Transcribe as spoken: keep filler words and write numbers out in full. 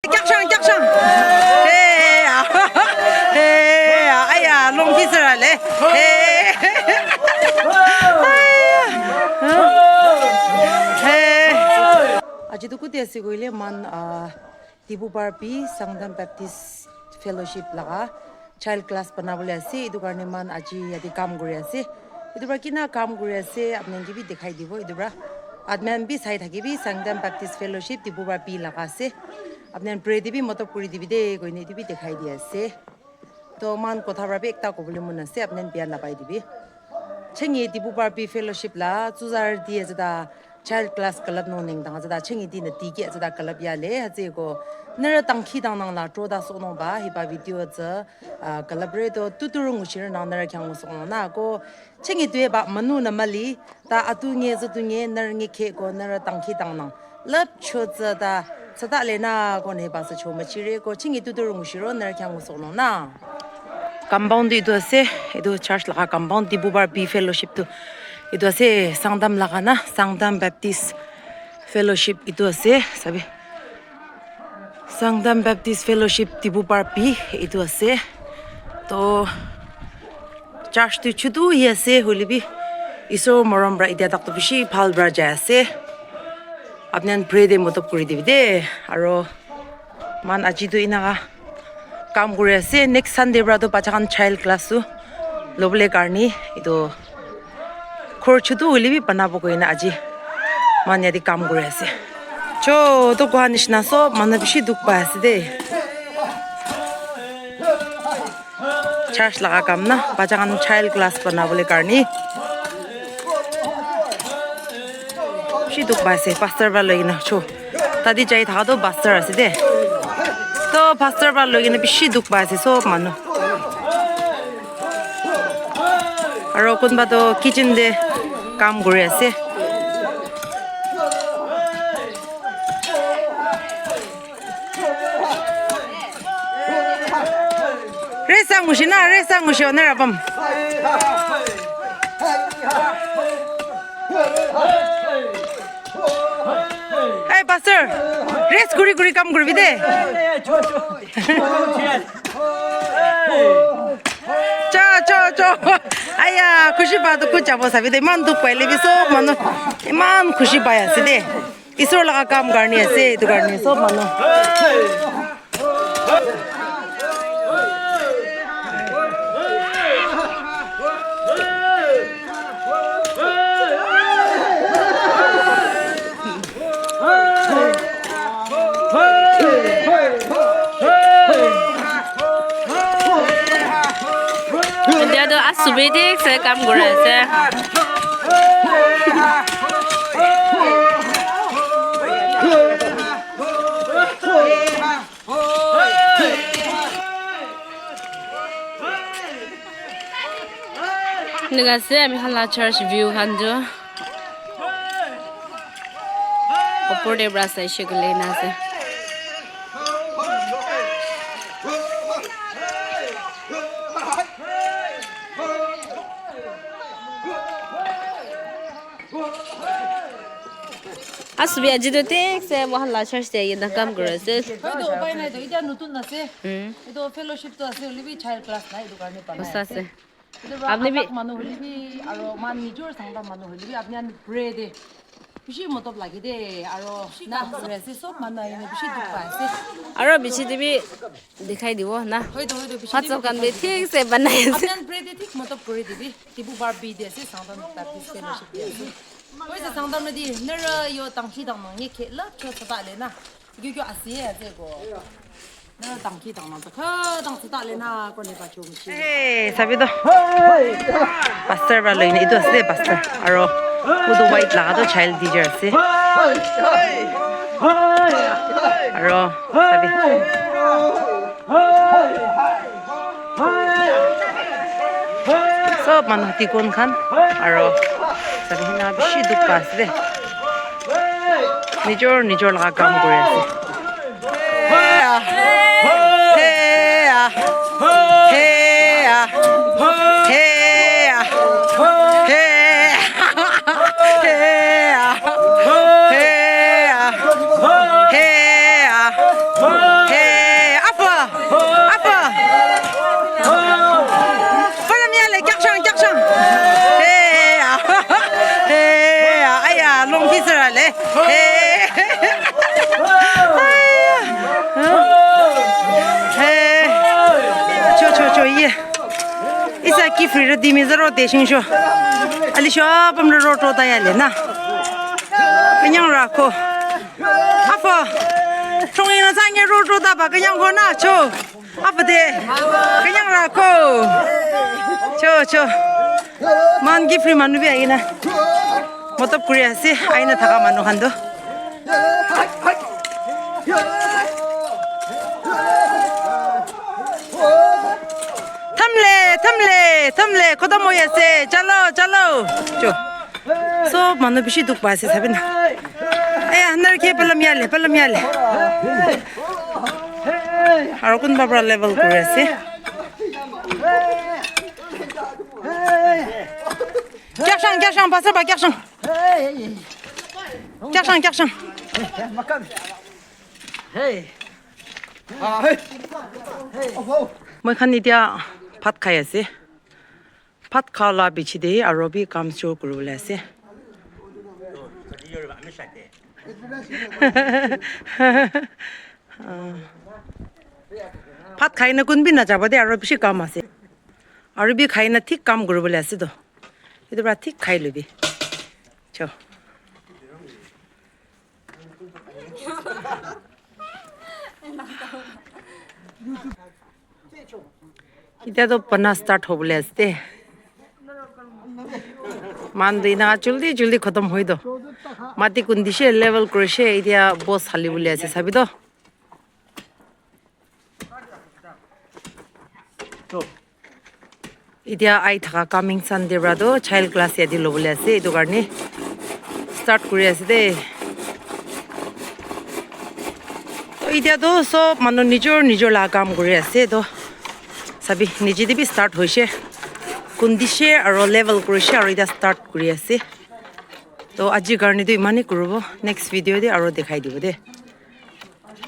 Kyak shang, kyak shang. Hey, ah. Hey, ah. Aya, long pi sara le. Hey. Aya. Hey. Aji tu kuti ase koile man, ah, Dibu Barpi Sangtam Baptist Fellowship laga child class banabole ase. Etu karne man aji yate kam kuri ase. Etu para kina kam kuri ase, apni khan ke bi dikhai dibo. Etu para apni khan bi sai thaki bi Sangtam Baptist Fellowship Dibu Barpi laga ase. Apni khan pray te bi modop kuri dibi de, koine etu bi dikhai di ase. To man kotha para bi ekta kobole mon ase, apni khan bia napai dibi. Chengi Dibu Barpi Fellowship la tsuzar di ase ta child class kalap no ning dang ase ta chengi di na di ki ase ta kalap ya le ase ko nara tangkhi dang nang la tro da so no ba hi ba video ase, ah, kalap re to tuturu ngushi re nang nara khyang so no na ko chengi tu ba manu na mali ta atu nge zu tu nge nar nge khe ko nara tangkhi dang nang lap cho za ta sa ta le na ko ne ba sa cho ma chi re ko chengi tuturu ngushi ro nara khyang so no na. Compound tu etu ase, etu church laga compound, Dibu Barpi Fellowship tu etu ase, Sangtam laga na, Sangtam Baptist Fellowship etu ase, sabi. Sangtam Baptist Fellowship Dibu Barpi etu ase. To church tu chutu hi ase, hoile bi Isor morom para etia tak to bishi bhal para jai ase. Apni khan pray te modop kuri dibi de, aro man aji tu inaka kam kuri ase. Next Sunday para tu bacha khan child class tu lobole karni etu ghor chutu hoile bi banabo koina aji man yate kam kuri ase. Cho to koa nishina sob manu bishi dukh pai ase de. Church laga kam na, bacha khan child class banabole karni. Bishi dukh pai ase, pastor para loi kena cho. Tadi jai thaka toh pastor ase de. Toh pastor para loi kena bishi dukh pai ase sob manu. Aro kunba toh kitchen de kam kuri ase. Resa ngushi na, resa ngushi ona rapam. Hey, pastor, rest kuri kuri kam kuribi de. Cho, cho, cho. Aya, khushi pa tu kuch abo sabi de. Iman dukh paile bi sob manu. Iman khushi pai ase de. Isor laga kam karni ase, etu karni sob manu. Etia toh asubi thik se kam kuri ase. Enika ase ami khan la church view khan tu. Opor te para saishe koile ena ase. Asubi aji tu thik se mohan la church te ahi kena kam kuri ase. Hoy to upai nai to, itya notun ase. Hmm. Etu fellowship to ase, hoile bi child class nai, etu karne banai ase. Apni bi manu hoile bi, aro man nijor sangta manu hoile bi, apni khan pray de. Bishi motob lage de, aro na kuri ase, sob manu ahi kena bishi dukh pai ase. Aro bishi de bi dikhai dibo na. Hoi to, hoi to, bishi de bi dikhai dibo. Hot sob khan bi thik se banai ase. Apni khan pray de thik motob kuri dibi. Dibu Barpi de ase, Sangtam Baptist Fellowship de ase. Hoi se Sangtam de, nara yo tangshi dang nang ye khe la cho sa ta le na. Kyo kyo ase ase ko. Na tangki tang na ta kha tang ta le na ko ne pa chum chi. Eh, sabi to. Pastor ba loi ne, etu ase pastor. Aro etu white laga to child teacher ase. Aro sabi. Sob manu deacon khan aro sabi na bishi dukh pa ase de. Nijor nijor laga kam kuri ase. Ki free ra di me zaro de sing sho. Ali sho pam ro ro to ta ya le na. Kanyang ra ko. Apo. Chong ina sang ye ro ro ta ba kanyang ko na cho. Apo de. Kanyang ra ko. Cho cho. Man ki free manu bi ai na. Motop kuri ase ai na thaka manu khan do. Thamle, thamle, thamle, khotom hoi ase. Chalo, chalo. Cho. Sob manu bishi dukh pai ase, sabi na. Eh, anar ke palam yale, palam yale. Aro kun babra level kuri ase. Kyak shang, kyak shang, pastor ba kyak shang. Kyak shang, kyak shang. Moi khan etia bhat khai ase. Bhat kha la piche de aro bi kam shuru kuribole ase. Bhat khai na kun bi na jabo de aro bishi kam ase. Aro bi khai na thik kam kuribole ase to. Etu para thik khai lobi. Cho. Etia toh bana start hobole ase de. Man tu ina juldi juldi khotom hoi do. Mati kundishe level kurishe etia boss hali bole ase sabi do. Etia ai thaka coming Sunday para toh child class yate lobole ase, etu karne start kuri ase de. Toh etia toh sob manu nijor nijor la kam kuri ase toh sabi nije de bi start hoishe, kundishe aro level kurishe aro etia start kuri ase. Toh aji karne toh eman he kuribo, next video de aro dikhai dibo de.